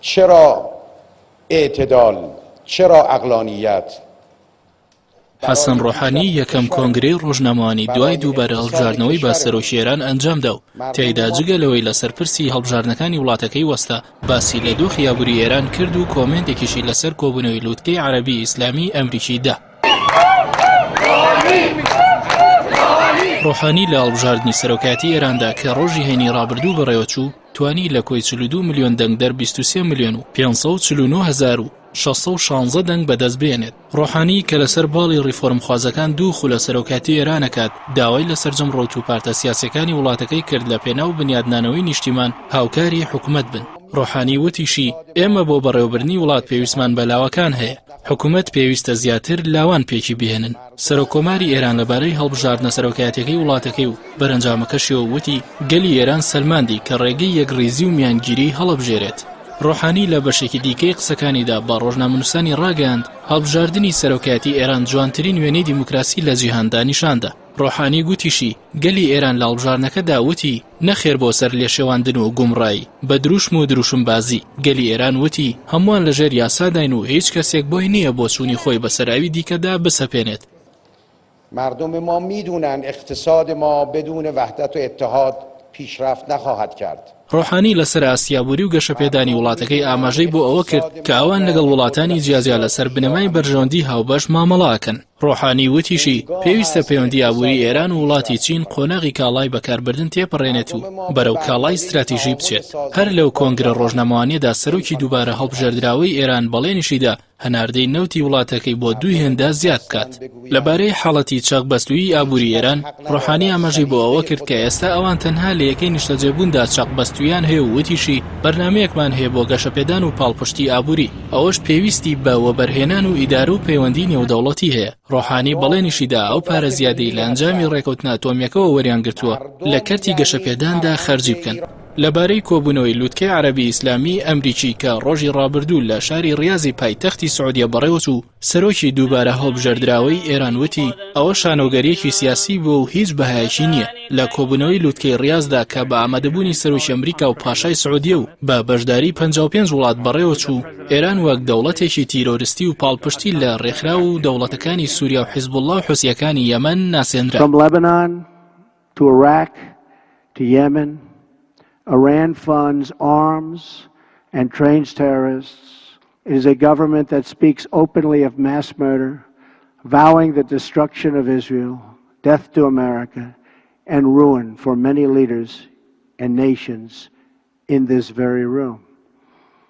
چرا اعتدال چرا عقلانیت حەسەن ڕۆحانی یەکەم کۆنگرەی ڕۆژنامەوانی دوای دووبارە هەڵبژاردنەوەی بە سەرۆکی ئێران ئەنجامدا و تیایدا جگە لەوەی لەسەر پرسی هەڵبژاردنەکانی وڵاتەکەی وەستا، باسی لە دۆخی ئابووری ئێران کرد و کۆمێنتێکیشی لەسەر کۆبوونەوەی لووتکەی عەرەبی ئیسلامی ئەمریکی دا. ڕۆحانی لە هەڵبژاردنی سەرۆکایەتی ئێراندا کە ڕۆژی هەینی ڕابردوو بەڕێوەچوو، توانی لە کۆی 42 ملیۆن دەنگدەر 23 ملیۆن و 549 هەزار و 616 دەنگ بەدەست بێنێت. ڕۆحانی کە لەسەر باڵی ڕیفۆرمخوازەکان دوو خولە سەرۆکایەتی ئێران ئەکات، داوای لە سەرجەم ڕەوت و پارتە سیاسیەکانی وڵاتەکەی کرد لە پێناو بنیادنانەوەی نیشتیمان هاوکاری حکومەت بن. ڕۆحانی وتیشی، ئێمە بۆ بەڕێوەبردنی وڵات پێویستمان بە لاوەکان هەیە، حکومەت پێویستە زیاتر لاوان پێکی بهێنن. سەرۆککۆماری ئێران لەبارەی هەڵبژاردنە سەرۆکایەتیەکەی وڵاتەکەی و بەرەنجامەکەشیەوە وتی، گەلی ئێران سەلماندی کە ڕێگەی یەکڕیزی و میانگیری هەڵەبژێرێت. ڕۆحانی لە بەشێکی دیکەی قسەکانیدا بە ڕۆژنامەنووسانی ڕاگەیاند، هەڵبژاردنی سەرۆکایەتی ئێران جوانترین وێنەی دیموکراسی لە جیهاندا نیشاندا. ڕۆحانی گوتیشی، گەلی ئێران لە هەڵبژاردنەکەدا وتی، نەخێر بۆ سەرلێشێواندن و گومڕایی، بە دروشم و دروشمبازی، گەلی ئێران وتی، هەمووان لەژێر یاساداین و هیچ کەسێک بۆی نییە بۆچوونی خۆی بەسەر ئەوی دیکەدا بسەپێنێت. مردم ما میدونند اقتصاد ما بدون وحدت و اتحاد پیشرفت نخواهد کرد. ڕۆحانی لەسەر ئاستی ئابووری و گەشەپێدانی وڵاتەکەی ئاماژەی بۆ ئەوە کرد کە ئەوان لەگەڵ وڵاتانی جیاجیا لەسەر بنەمای بەرژەوەندی هاوبەش مامەڵە ئەکەن. ڕۆحانی وتیشی، پێویستە پەیوەندی ئابووری ئێران و وڵاتی چین قۆناغی کاڵای بەکاربردن تێپەڕێنێت و بەرەو کاڵای ستراتیژی بچێت. هەر لەو کۆنگرە ڕۆژنامەوانیەدا سەرۆکی دووبارە هەڵبژێردراوەی ئێران بەڵێنیشی دا هەناردەی نەوتی وڵاتەکەی بۆ دوو هێندە زیاد بکات. لەبارەی حاڵەتی چەقبەستوویی ئابووری ئێران، ڕۆحانی ئاماژەی بۆ ئەوە کرد کە ئێستا ئەوان تەنها لە یەکەی نیشتەجێبووندا چەقبەستوویان هەیە و وتیشی، بەرنامەیەکمان هەیە بۆ گەشەپێدان و پاڵپشتی ئابووری، ئەوەش پێویستی بە وەبەرهێنان و ئیدارە و پەیوەندی نێودەوڵەتی هەیە. ڕۆحانی بەڵێنیشی دا ئەو پارە زیادەی لە ئەنجامی ڕێکەوتنە ئەتۆمییەکەوە وەریانگرتووە لە کەرتی گەشەپێداندا خەرجی بکەن. لەبارەی کۆبوونەوەی لوتکەی عەرەبی ئیسلامی ئەمریکی کە ڕۆژی ڕابردوو لە شاری ڕیازی پایتەختی سعودیە بەڕێوەچوو، سەرۆکی دووبارە هەڵبژێردراوەی ئێران وتی، ئەوە شانۆگەرییەکی سیاسی بووە و هیچ بەهایەکی نییە. لە کۆبوونەوەی لوتکەی ڕیازدا کە بە ئامادەبوونی سەرۆکی ئەمریکا و پاشای سعودیە و بە بەشداری 55 وڵات بەڕێوەچوو، ئێران وەک دەوڵەتێکی تیرۆرستی و پاڵپشتی لە ڕێکخراو و دەوڵەتەکانی سوریا و حیزبوڵڵا و حوسییەکانی یەمەن ناسێنرا. From Lebanon to Iraq to Yemen, Iran funds arms and trains terrorists. It is a government that speaks openly of mass murder, vowing the destruction of Israel, death to America, and ruin for many leaders and nations in this very room.